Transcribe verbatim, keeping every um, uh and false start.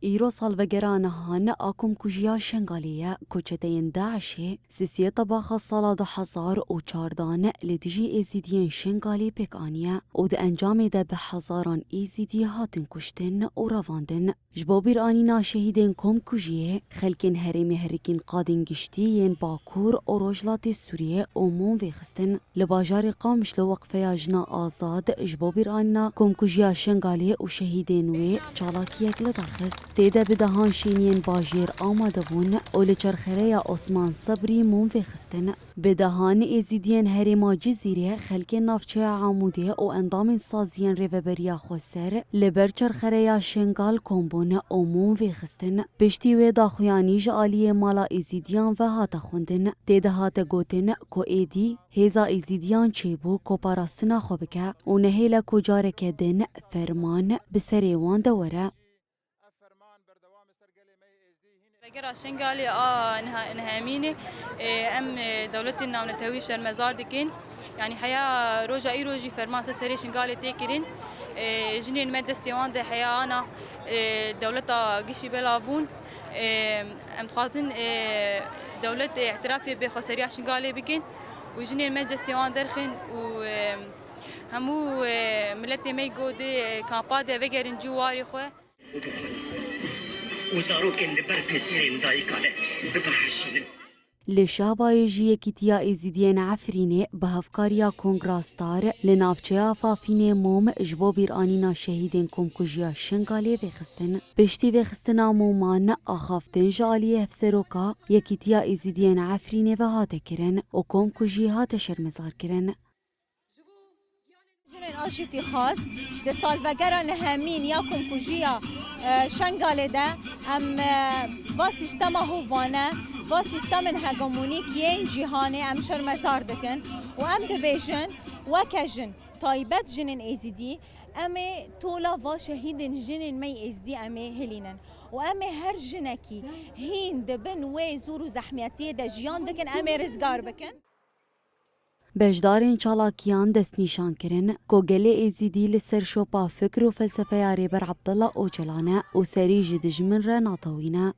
Îro salvegera nihan a komkujiya Şengalê ye ku çeteyên DAIŞê sisiyê tebaxa sala du hezar û çardan li dijî Êzîdiyên Şengalê pêk aniye û di encamê de bi hezaran Êzîdî hatin kuştin û revandin. Ji bo bîranîna şehîdên komkujiyê, xelkên herêmê herikîn qadên giştî yên Bakur û Rojhilatê Sûriyê û mûm vêxistin. Li bajarê Qamişlo Weqfeya Jina Azad ji bo bîranîna komkujiya Şengalê û şehîdên wê çalakiyek li dar xist. Tê de bi dehan şêniyên bajêr amade bûn û li çerxereya Osman Sebrî mûm vêxistin. Bi dehan Êzîdiyên herêma Cizîrê xelkên navçeya Amûdê û endamên saziyên Rêveberiya Xweser li ber çerxereya Şengal kom bûn û mûm vêxistin. Piştî wê daxuyanî ji aliyê mala Êzîdiyan ve hate xwendin. Tê de hate gotin ku êdî hêza Êzîdiyan çêbû ku parastina xwe bike û nehêle ku careke din ferman bi serê wan de were. Vegera Şengalê a niha-, nihemînê, e, em, e, dewletên navnetewî şermezar dikin. Yanî heya roja îro jî ferman ser serê Şengalê tê kirin. E, jinên me destê wan de heya ana, e, dewleta gişî belav bûn. E, em dixwazin, e, dewlet îtirafê bi xweseriya Şingalê bikin û jinên me destê wan derxin û, e, hemû, e, miletê me go di, e, kampa de vegerin cî warê xwe. Û zarokên li ber pêsiyên dayika ne bibehişînin. Li Şabayê jî Yekîtiya Êzîdiyên Efrînê bi hevkariya Kongra Star li navçeya Fafînê mom ji bo bîranîna şehîdên komkujiya Şingalê vêxistin. Piştî vêxistina moman axaftin ji aliyê Hevseroka Yekîtiya Êzîdiyên Efrînê ve hate kirin û komkujî hate şermezarkirin. Jinên a jî tî xas di salvegera nehemîn ya komkujiya, e, Şengalê de em, e, va sîstema hovane, va sîstemên hegemonîk yên cîhanê em şermezar dikin û em dibêjin weke jin, taybet jinên Êzidî, em ê tola va şehîdên jinên me yê Êzidî em ê hilînin û em ê her jinekî hîn di bin wê zor û zehmetiyê de jiyan dikin em ê rizgar bikin. Beşdarên çalakiyan destnîşan kirin ku gelê Êzîdî li ser şopa fikr û felsefeya Rêber Abdullah Ocalan e û serî ji dijmin re natewîne.